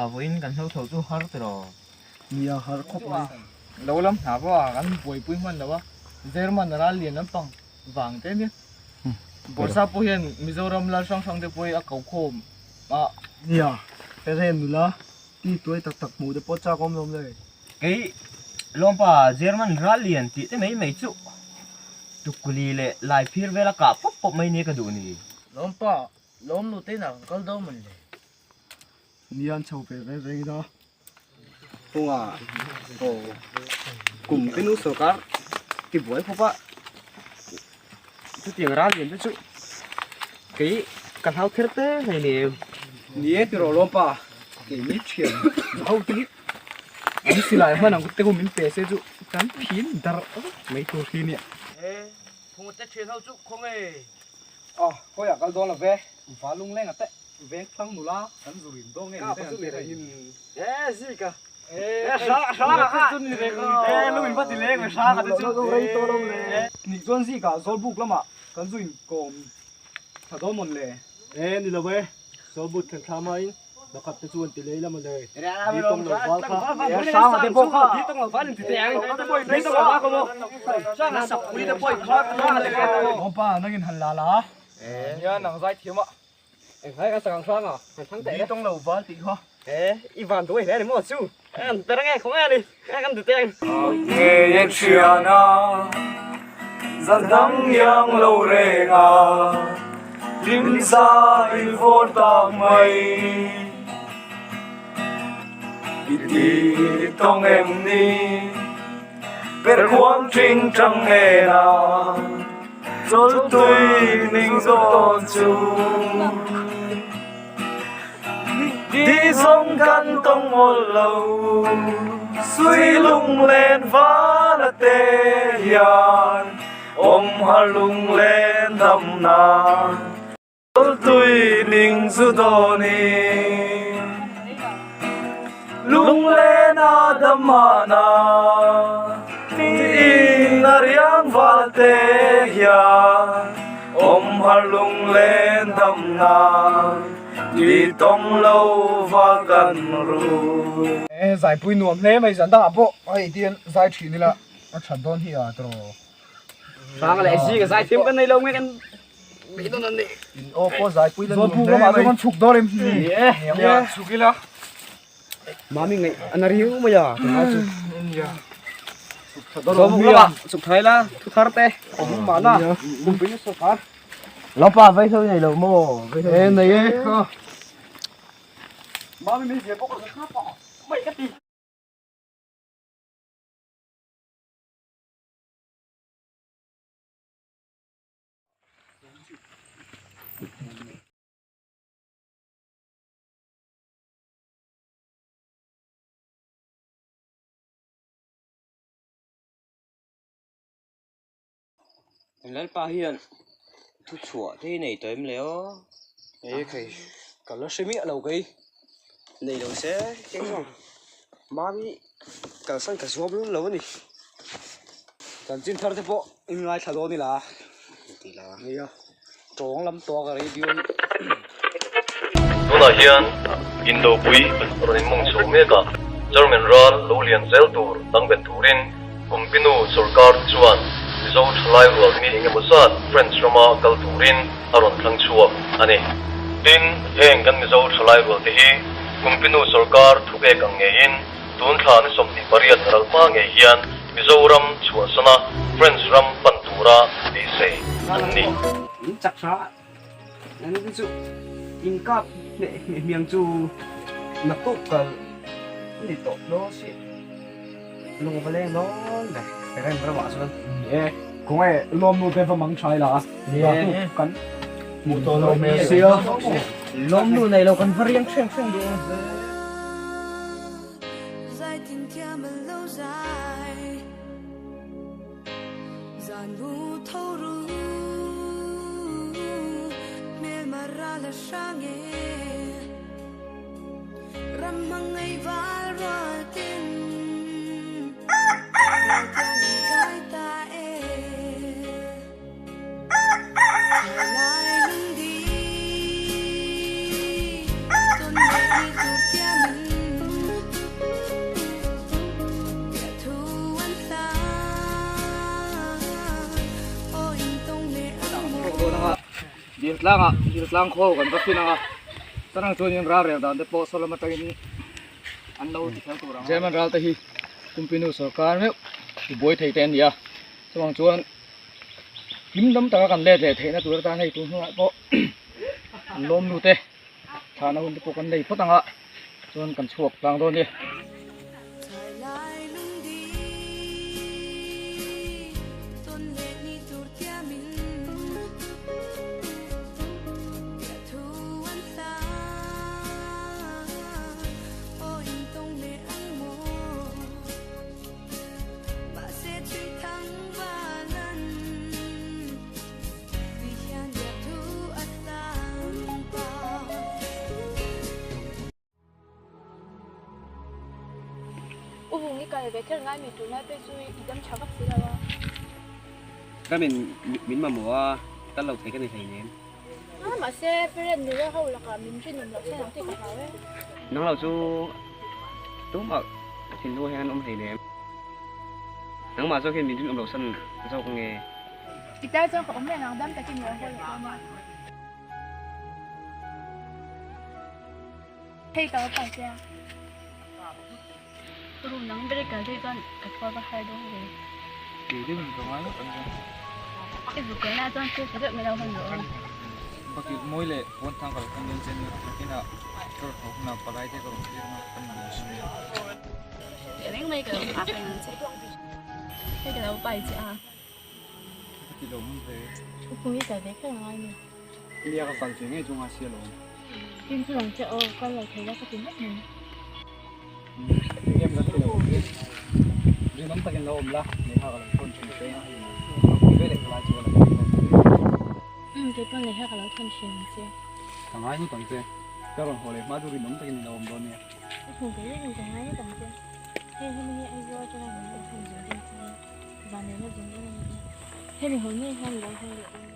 Vawiin kan hlo tho chu har tiraw? Nia har khawp mai. Lo lam hna pawh a kan buaipui hman lo a, German ral lian lampang vang te nia. Bawrhsa pawh hian Mizoram lal hrang hrang te pawh hi a ko khawm a. Nia, he ren nula ti tuai tak tak hmuh te pawh chak awm lawm le. Kei lawmpa German ral lian tih te mai mai chu Tukuli leh Laiphir vela kah pawp pawp mai nia ka duh ni. Lawmpa, lawm nu te inah kan kal dawn mawn le. Nia an chho ve reng reng ina. Hunga aw kum te nu sorkar ti buai khawp a chutiang ral lian te chu kei ka hlau kher te hlei nem. Ni e tiraw lawmpa kei ni thian ho te hi an silai hman ang te khu min pe se chu kan phin dar mai tur hi nia. E phunga te thian ho chu khawnge. Aw khawiah kal dawn lo ve valung lenga te. Veng thlang nula kan zu rin dawn nge ni te an ti reng. E zika e hra hra kha chu ni reng e lung in va ti leng ve hra kha te chu rei tawh lo le. Nih chuan zika Zawlbuk lamah kan zu in kawm tha dawn mawn le. E ni lo e, Zawlbuk thlen thla main pakhat te chu an ti lei lam a le. Di tawng lo val kha. E hrang te pawh kha di tawng lo val in ti teh ang. Di tawng lo val kha maw. Sapui te pawh in kha kha le. Mawpa nangin han la la. Nia nang zai thiam a. Enghlai kan sak ang hrang a, han thlang teh le. Di tawng lo val tih kha. E, i van duai hle a ni maw chu? An per ange, khawnge a ni, e kan ti teng. Ngei e thiana, zan dang iang lo reng a, hlim zai vawr tak mai. I ti tawng em ni, per khuang ṭing ṭang ngen a. Chawltui ning zawn chu Di zawng kan tawng mawl lo Sui lunglen val a te hian Awm har lunglen dam nan Chawltui ning zu dawnin Lunglen a dam mahna Tiin a riang val te hian Awm har lunglen dam nan Ti tawng lo va kan ru. E zaipui nuam hle mai zan dangah pawh hei tian zai thin ila a that dawn hi a tawh. Hrang leh zing a zai thiam kan nei lo nge kan In aw pawh zaipui la nuam hle mai. Zawlpuk chhuk dawn em ni? Nia, chhuk ila. Mami ngaih a na riau mai a, tunlai chu. Nia. Chhuk tha dawn awm nia. Chhuk thai la, thu thar te, awm mahna, kumpui na sawrkar. Lawpa vai tho nei lo maw? E nei e kha. Mami min zia bawk a, kha pawh mai ka ti. Lalpa hian thu chhuah te hi nei tawh em le aw. E khai ka la hre miah lo kei nei lo se kei chuan mami kalsan ka zuam lul lo a ni. Chanchin thar te pawh in ngaithla dawn ila nia tawng lam tawk a radio hi. Tunah hian Indopui rawn inmawng chho mek a, German ral lo lian zel tur dang bet turin Kumpinu sawrkar chuan Mizo thalai rual mi engemaw zat French rama kal turin a rawn thlang chhuak a ni. Tin, heng kan Mizo thalai rual te hi Kumpinu sawrkar thupek ang ngeiin Tun thla ni 28 ral hma ngei hian Mizoram chhuahsana French ram pan tura beisei an ni. In chak hra an te chu in kap hneh hneh hmiang chu naktuk kal ni tawh lo si lung va leng dawn ve rem ramah chuan. Ni e, khawnge lawmnu te va mang tha ila naktuk kan hmuh tawh lo hmel sia. Lawmnu nei lo kan va riang hreng hreng duh ang. dawn anga Diltlangah Diltlang khaw kan va fin anga chuan ang chuanin ral rel dan te pawh saw lam atangin an lo ti kher tur ang a. German ral te hi Kumpinu sorkar meuh ti buai thei te an ni a, chuvang chuan hlim dam taka kan let leh theihna tur atan hei tun hnuah pawh an lawm nu te thlahna hun te pawh kan nei phawt ang a, chuan kan chhuak tlang dawn a ni. U Vung i kal ve kher ngai mi tunlai pek chu i dam tha vak si lo a. Ramin min mamawh a, kal lo thei ka ni hleinem. A, mahse parent nula ho lakah min rinawm loh sen ang tih ka hlau e. Nang lo chu tumah thinlung hian an awm hleinem. Nangmah zawk hian min rinawm loh san zawk nge? I tar chuan ka awm reng ang, dam takin i lo haw leh dawn a. Hei ka va pai che a. Room dang ber i kal daih chuan ka chhuak a har dawn ve. Kei deuh in ka ngai ngawt ang chuan. I zuk kalna chuan thil tha deuh mai lo hawn rawh aw. Bakilh mawi leh puan thang ka lo thlang dawn che nia, nakinah ka rawn haw hunah palai te ka rawn thlir anga kan inbual si mai ang. Teh reng mai ka lo nghak reng ang che. Hei ka lo pai che a. Ka ti lo awm ve. U Pui i kal ve kher angai ni. Nia ka kal ve ngei chu nga sia lo. Tin chu lang che aw, kal lo thei la ka ti ngawt mai. Engem kan ti lo awm ve. Rinawm takin lo awm la, Neha ka lo thawn thin che a. Lo pui ve leh ka lai chu ka lo thawn thin che. Umm kei pawn Neha ka lo thawn thin ang che. Ka ngai ngawt ang che. Ka rawn haw leh hma chu rinawm takin i lo awm dawn nia. U Pui kei reng in ka ngai ngawt ang che. Hei hemi hi Aizawl atanga min lo thawn zung dawn che. Vanneihna zung dawn a ni a. Hemi haw ngei hian i lo haw leh dawn nia.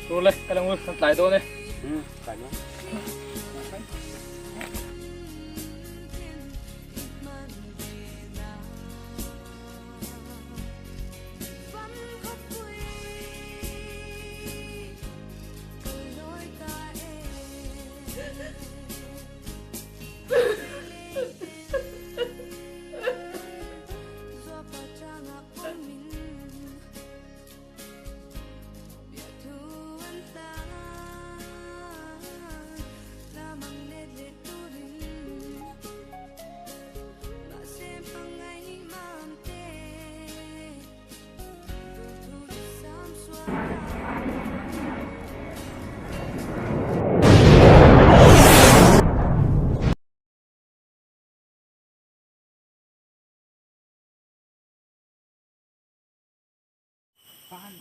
Tur le, ka lang ul, kan tlai dawn e. Tlai dawn.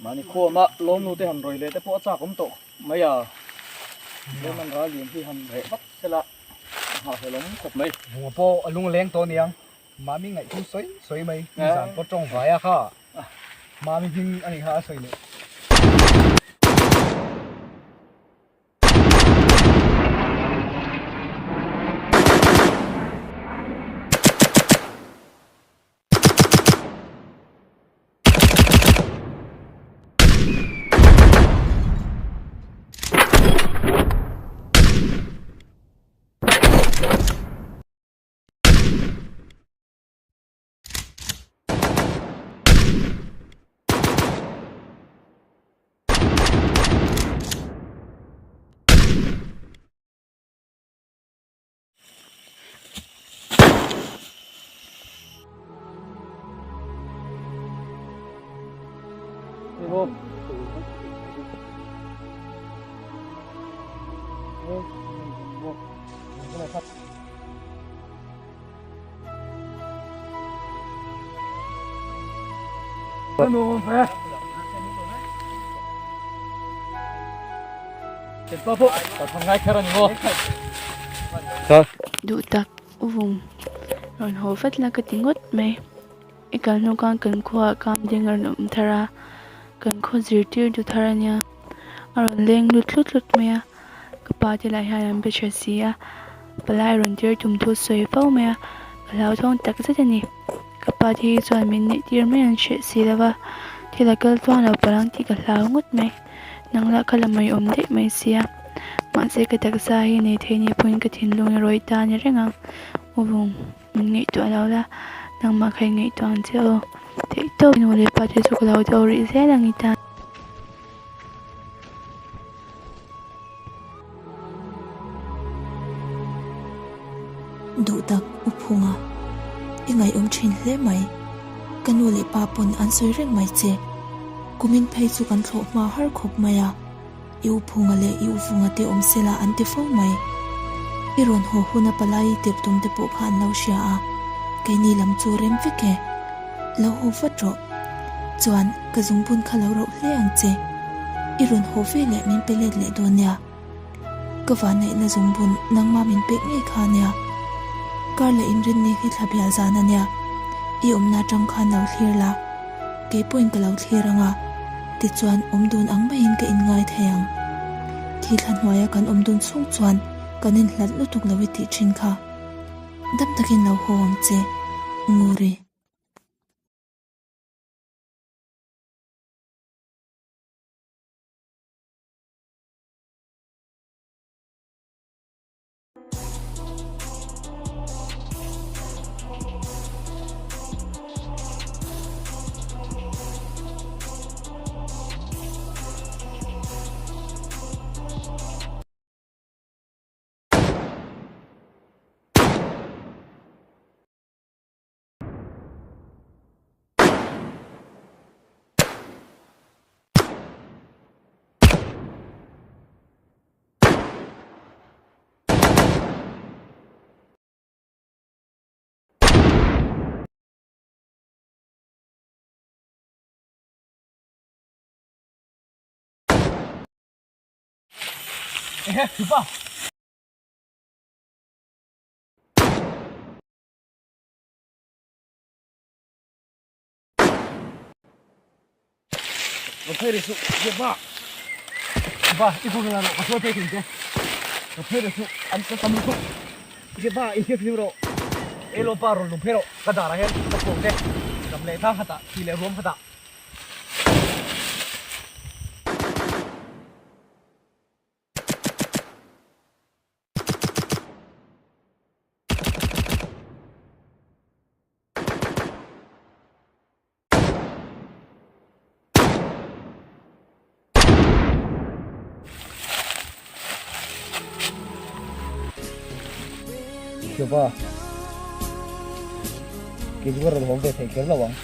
Mahni khuama lawmnu te han rawi leh te pawh a chak awm tawh mai a, German ral lian hi han reh vak sela a nghahhlelh awm khawp mai. Vunga pawh a lung a leng tawh aniang, Mami ngaihthum sawi sawi mai, nizan pawh tawng vai a kha, Mami hming a nih kha a sawi leh. maw? Duh tak u vung rawn haw vat la ka ti ngawt mai i kal hnu khan kan khuaah kam ding a rawn awm thar a kan khaw zirtir du thar a nia a rawn leng lut tlut tlut mai a ka pa te lah hian an be tha si a palai rawn tir tum thu sawi fo mai a ka hlauthawng tak zet a ni. Ka pa te hi chuan min neih tir mai an hreh si lo va, thil a kal tluang lo palh ang tih ka hlau ngawt mai. Nang lah ka la mai awm daih mai sia. Mahse ka taksa hi nei thei ni pawhin ka thinlung i rawih ta a ni reng ang. U vung, min ngaihtuah lo la, nangmah kha i ngaihtuah ang che aw. Theihtawp nu leh pa te chu ka lo do rih zel ang i tan. Duh tak u Phunga, i ngaihawm thin hle mai. Ka nu leh pa pawn an sawi reng mai che. Kumin phei chu kan thlawh hma har khawp mai a, i u Phunga leh i u Vunga te awm sela an ti fo mai. I rawn haw huna palai i tirh tum te pawh kha an lo hria a, keini lam chu rem vek e. Lo haw vat rawh. Chuan ka zungbun kha lo rauh hle ang che. I rawn haw ve leh min pe let leh dawn nia. Ka vanneihna zungbun nangma min pek ngei kha ania. Kar leh inrinni hi thla bial zan ania. I awmna atang khan lo thlir la. Kei pawhin ka lo thlir ang a. Tichuan awm dun ang maiin ka inngai thei ang. Thi thla hnuaia kan awm dun chhung chuan kan inhlat lutuk lo i tih thin kha. Dam takin lo haw ang che, Nguri. Ehe, chupa. Thiapa, kei chu ka rawn haw ve thei kher lo ang.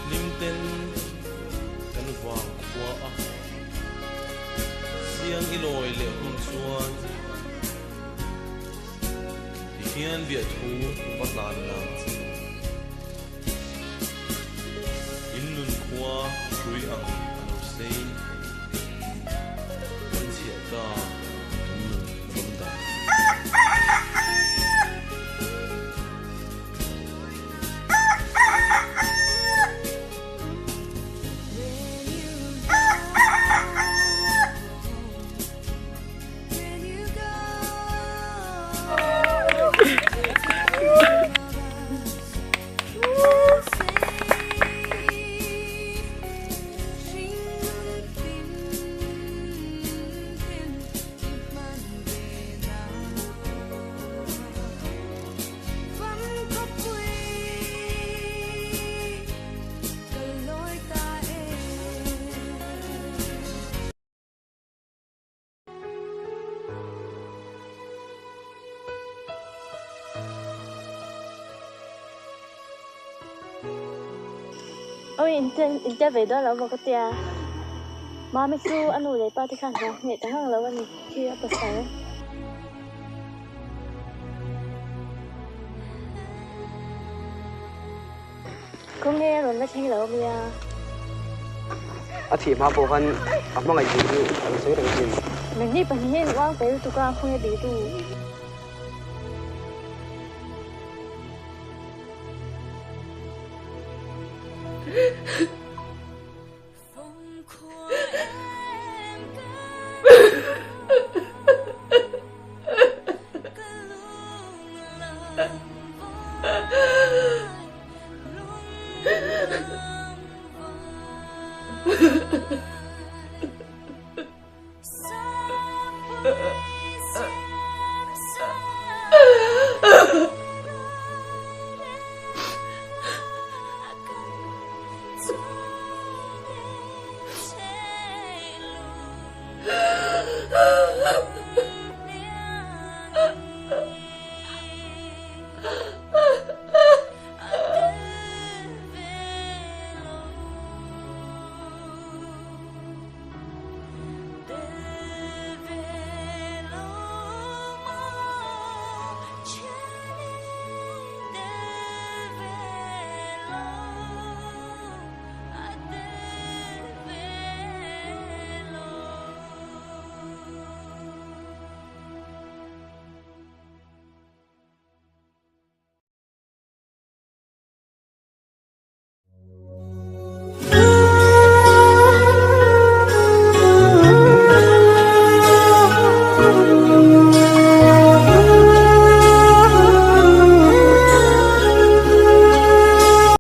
Hlimten kan vang khua a, siang i lawi leh hun chuan ti hian biahthu va hlan lang che. In nun khua hrui ang a lo sei, kan chhiah ta. Awi intel ve dawn lo maw ka tia. Mami chu a nu leh pa te khan hna hneh ta ngang lo a ni khi a pasal. Khawnge a rawn la thleng lo ania. A thih hma pawh khan a hmangaih tih chu a la sawi reng thin. Nangni pahnihin uang pe lutuk a khawnge bitu.